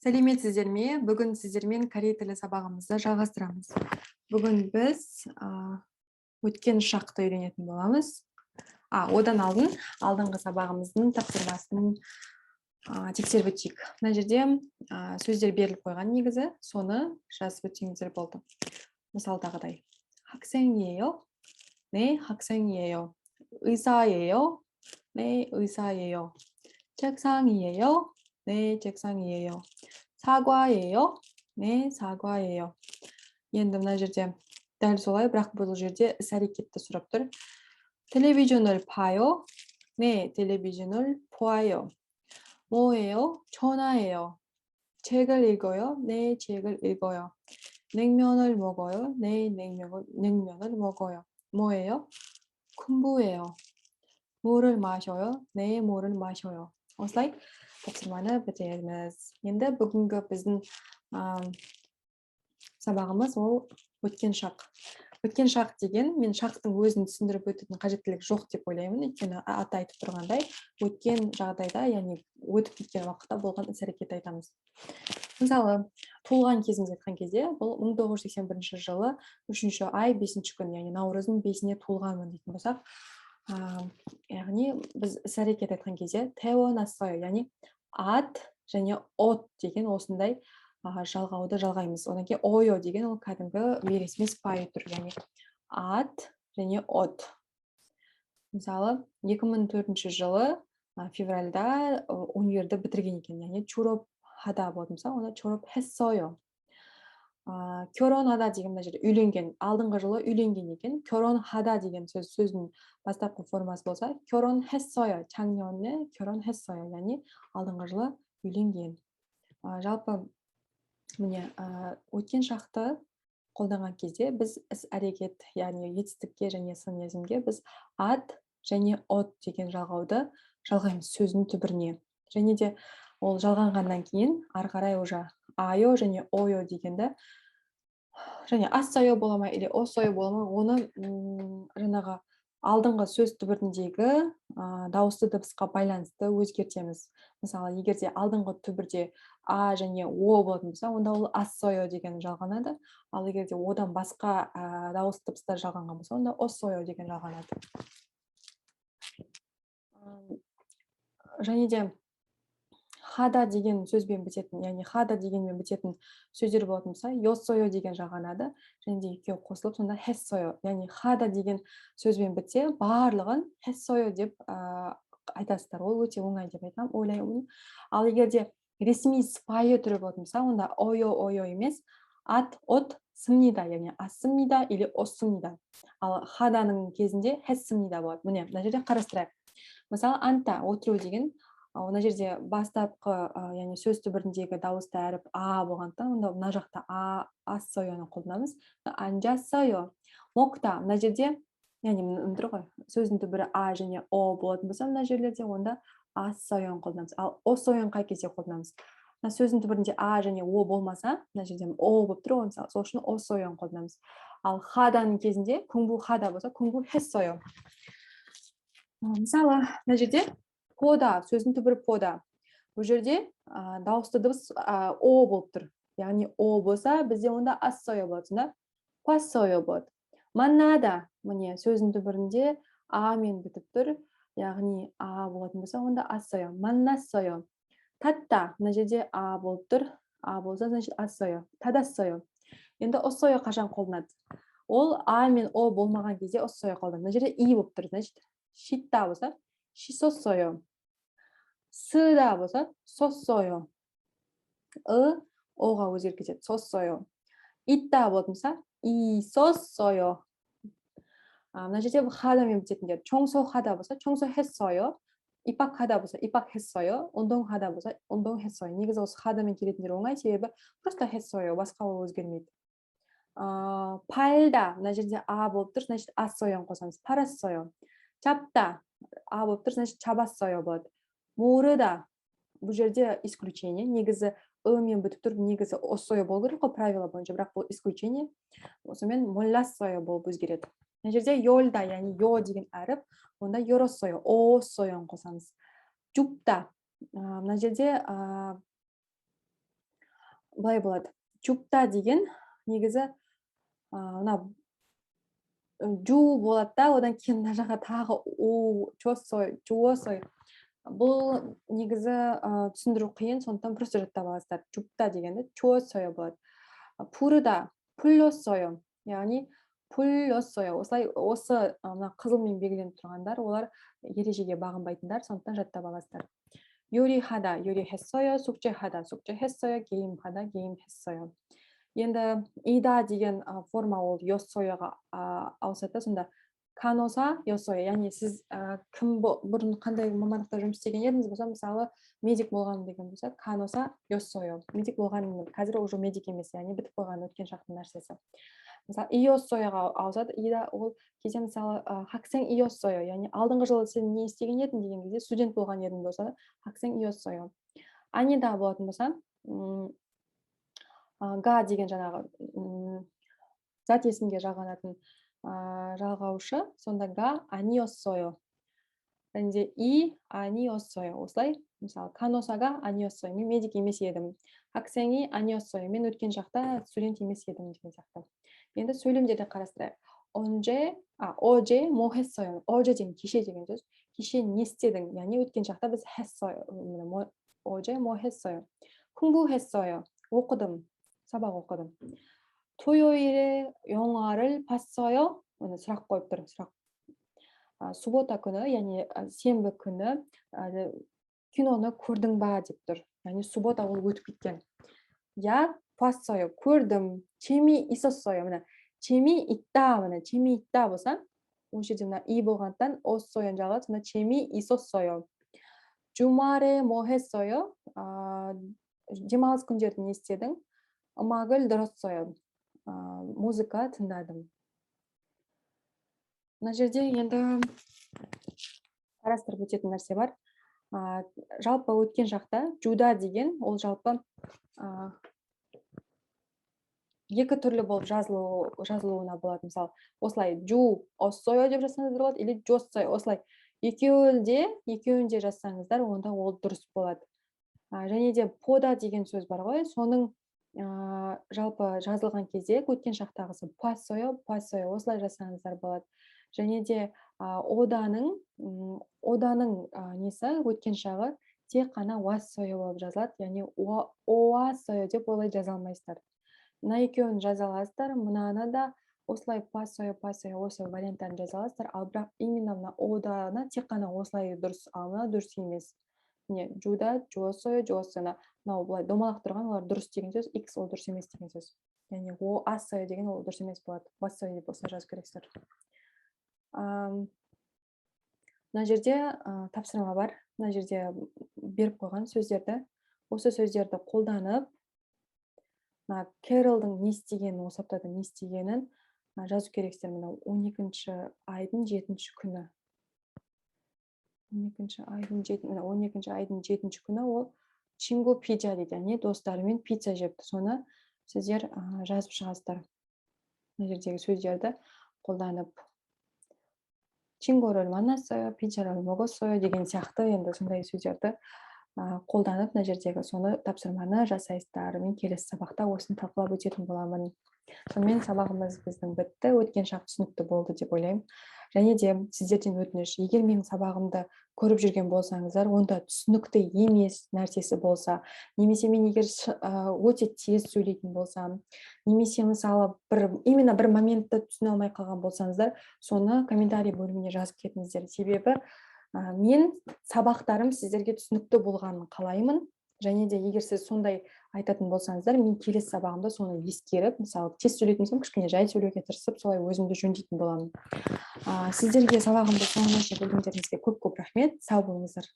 Сәлеметсіздер ме? Бүгін сіздермен корей тілі сабағымызды жалғастырамыз. Бүгін біз өткен шақты үйренетін боламыз. Одан алдын алдыңғы сабағымыздың тапсырмасын тексеріп өтейік. Мына жерде сөздер беріліп қойған негізі, соны жазып өтсеңіздер болды. Мысалдағыдай. 학생이에요? 네, 학생이에요. 의사예요? 네, 의사예요. 책상이에요? 네, 책상이에요. 사과예요? 네, 사과예요. Енді мына жерде дәл солай, бірақ бұл жерде іс әрекетті сұрап тұр. 텔레비전을 봐요? 네, 텔레비전을 보아요. 뭐예요? 전화해요. 책을 읽어요? 네, 책을 읽어요. 냉면을 먹어요? 네, 냉면을 먹어요. 뭐예요? 공부해요. 물을 마셔요? 네, 물을 마셔요. Осылай тапсырманы бітіреміз. Енді бүгінгі біздің сабағымыз ол өткен шақ. Өткен шақ деген, мен шақтың өзін түсіндіріп өтудің қажеттілік жоқ деп ойлаймын, өйткені аты айтып тұрғандай, өткен жағдайда, яғни өтіп кеткен уақытта болған іс әрекет айтамыз. Мысалы, туылған кезімізді айтқан кезде, бұл 1981 жылы 3 ай 5 күн, яғни наурыздың 5-іне туылғанмын дейтін болсақ, яғни біз іс әрекет айтқан кезде 태어났어요, яғни ат және от деген осындай жалғауды жалғаймыз. Одан кейін оё деген ол кәдімгі бейресми сыпайы түр, яғни ат және от. Мысалы, 2004 жылы февральда универді бітірген екен, яғни 졸업하다 болатын болса, онда 졸업했어요. 결혼하다 деген мына жерде үйленген, алдыңғы жылы үйленген екен. 결혼하다 деген сөз сөздің бастапқы формасы болса, 결혼했어요. 작년에 결혼했어요, яғни алдыңғы жылы үйленген. Жалпы міне, өткен шақты қолданған кезде біз іс әрекет, яғни етістікке және сын есімге біз ат және от деген жалғауды жалғаймыз сөздің түбіріне. Және де ол жалғанғаннан кейін ары қарай уже айо және ойо дегенді және ассайо бола ма или оссойо бола ма, оны жаңағы алдыңғы сөз түбіріндегі дауысты дыбысқа байланысты өзгертеміз. Мысалы, егер де алдыңғы түбірде а және о болатын болса, онда ол ассойо деген жалғанады, ал егер де одан басқа дауысты дыбыстар жалғанған болса, онда оссойо деген жалғанады. Және де хада деген сөзбен бітетін, яғни хада дегенмен бітетін сөздер болатын болса, йосойо деген жалғанады және де екеуі қосылып, сонда хессойо, яғни хада деген сөзбен бітсе, барлығын хессойо деп айтасыздар. Ол өте оңай деп айтамын, ойлаймын. Ал егер де ресми сыпайы түрі болатын болса, онда ойо ойо емес, ат от сымнида, яғни ассымнида или оссымнида, ал хаданың кезінде хессымнида болады. Міне, мына жерде қарастырайық. Мысалы, 앉다, отыру деген, мына жерде бастапқы, яғни сөз түбіріндегі дауысты әріп а болғандықтан, онда мына жақта а, ассойоны қолданамыз, 앉았어요. 먹다, мына жерде, яғни мына тұр ғой, сөздің түбірі а және о болатын болса, мына жерлерде онда ассойоны қолданамыз. Ал осойон қай кезде қолданамыз? Мына сөздің түбірінде а және о болмаса, мына жерде о болып тұр ғой, мысалы, сол үшін осойон қолданамыз. Ал хаданың кезінде, 공부하다 болса, 공부했어요. Мысалы, мына жерде 보다, сөздің түбірі 보다, бұл жерде дауысты дыбыс о болып тұр, яғни о болса, бізде онда ассойо болады, сонда 봤어요 болады. 만나다, міне, сөздің түбірінде а мен бітіп тұр, яғни а болатын болса, онда 았어요, 만났어요. 닫다, мына жерде а болып тұр, а болса, значит, 았어요, 닫았어요. Енді оссойо қашан қолданады? Ол а мен о болмаған кезде оссойо қолданады. Мына жерде и болып тұр, значит, 씻다 болса, 씻었어요. 쓰다 болса, 썼어요. ы оға өзгеріп кетеді, 썼어요. 있다 болатын болса, 있었어요. Мына жерде 하다мен бітетіндер, 청소하다 болса, 청소했어요. 입학하다 болса, 입학했어요. 운동하다 болса, 운동했어요. Негізі осы 하다мен келетіндер оңай, себебі просто 했어요, басқа ол өзгермейді. 팔다, мына жерде а болып тұр, значит, 았어요ны қосамыз, 팔았어요. 잡다, а болып тұр, значит, 잡았어요 болады. 모르다, бұл жерде исключение, негізі ы мен бітіп тұр, негізі оссойо болу керек қой правила бойынша, бірақ бұл исключение, сонымен 몰랐어요 болып өзгереді. Мына жерде 열다, яғни ё деген әріп, онда 열었어요, оссойоны қосамыз. 줍다, мына жерде Былай болады: 줍다 деген негізі мына жу болады да, одан кейін мына жаққа тағы у 줬어요, 주었어요. Бұл негізі түсіндіру қиын, сондықтан просто жаттап аласыздар. 줍다 дегенді 줬어요 болады. 부르다, 불렀어요, яғни 불렀어요. Осылай осы мына қызылмен белгіленіп тұрғандар, олар ережеге бағынбайтындар, сондықтан жаттап аласыздар. 요리하다, 요리했어요. 숙제하다, 숙제했어요. 게임하다, 게임했어요. Енді 이다 деген форма ол 였어요ға ауысады да, сонда 간호사였어요. Яғни сіз кім, бұрын қандай мамандықта жұмыс істеген едіңіз болса, мысалы, медик болған деген болса, 간호사였어요, медик болған. Қазір уже медик емес, яғни бітіп қойған, өткен шақтың нәрсесі. Мысалы, 이었어요ға ауысады 이다. Ол кезде, мысалы, 학생이었어요, яғни алдыңғы жылы сен не істеген едің деген кезде, студент болған едің болса, 학생이었어요. 아니다 болатын болса, 가 деген жаңағы зат есімге жалғанатын жалғаушы, сонда 가 아니었어요 және де 이 아니었어요. Осылай, мысалы, 간호사가 아니었어요, мен медик емес едім. 학생이 아니었어요, мен өткен шақта студент емес едім деген сияқты. Енді сөйлемдерді қарастырайық. 언제, 어제 뭐 했어요? 어제 деген кеше деген сөз. Кеше не істедің? Яғни өткен шақта біз 했어요. 어제 뭐 했어요? 공부했어요. оқыдым, сабақ оқыдым. 토요일에 영화를 봤어요? Міне, сұрақ қойып тұр, сұрақ. Суббота күні, яғни сенбі күні киноны көрдің ба деп тұр. Яғни суббота ол өтіп кеткен. Я 봤어요. Көрдім. 재미있었어요. Міне, 재미있다, міне, 재미있다 болса, ол жерде мына 이 болғандықтан 었어요는 жалғады, сонда 재미있었어요. 주말에 뭐 했어요? Демалыс күндері не істедің? 음악을 들었어요. Музыка тыңдадым. Мына жерде енді қарастырып өтетін нәрсе бар. Жалпы өткен шақта 주다 деген ол жалпы екі түрлі болып жазылуына болады. Мысалы, осылай 주었어요 деп жазсаңыздар болады или 줬어요. Осылай екеуін де жазсаңыздар, онда ол дұрыс болады. Және де 보다 деген сөз бар ғой, соның жалпы жазылған кезде өткен шақтағысы 봤어요, 봤어요, осылай жазсаңыздар болады. Және де оданың несі, өткен шағы тек қана 왔어요 болып жазылады, яғни 오았어요 деп олай жаза алмайсыздар. Мына екеуін жаза аласыздар, мынаны да осылай 봤어요, 봤어요, осы варианттарын жаза аласыздар. Ал бірақ именно мына оданы тек қана осылай дұрыс, ал мына дұрыс емес. Міне, 주다, 주었어요, 주었어요. Мынау былай домалақ тұрған, олар дұрыс деген сөз, x ол дұрыс емес деген сөз. Яғни 오았어요 деген ол дұрыс емес болады, 왔어요 деп осылай жазу керексіздер. Мына жерде тапсырма бар. Мына жерде беріп қойған сөздерді, осы сөздерді қолданып, мына Кэролдың не істегенін, осы аптада не істегенін жазу керексіздер. Мына 12-айдың 7-күні, 12-айдың 7, мына 12-айдың 7-күні ол 친구 пицца дейді, яғни достарымен пицца жепті. Соны сіздер жазып шығасыздар мына жердегі сөздерді қолданып. 친구를 만났어요, 피자를 먹었어요 деген сияқты. Енді сондай сөздерді қолданып, мына жердегі соны тапсырманы жасайсыздар. Мен келесі сабақта осыны талқылап өтетін боламын. Сонымен, сабағымыз біздің бітті. Өткен шақ түсінікті болды деп ойлаймын. Және де сіздерден өтініш: егер менің сабағымды көріп жүрген болсаңыздар, онда түсінікті емес нәрсесі болса, немесе мен егер өте тез сөйлейтін болсам, немесе, мысалы, бір именно бір моментті түсіне алмай қалған болсаңыздар, соны комментарий бөліміне жазып кетіңіздер. Себебі мен сабақтарым сіздерге түсінікті болғанын қалаймын. Және де егер сіз сондай айтатын болсаңыздар, мен келесі сабағымда соны ескеріп, мысалы, тез сөйлейтін болсам, кішкене жай сөйлеуге тырысып, солай өзімді жөндейтін боламын. Сіздерге сабағымды соңына шейін көргендеріңізге көп көп рахмет. Сау болыңыздар.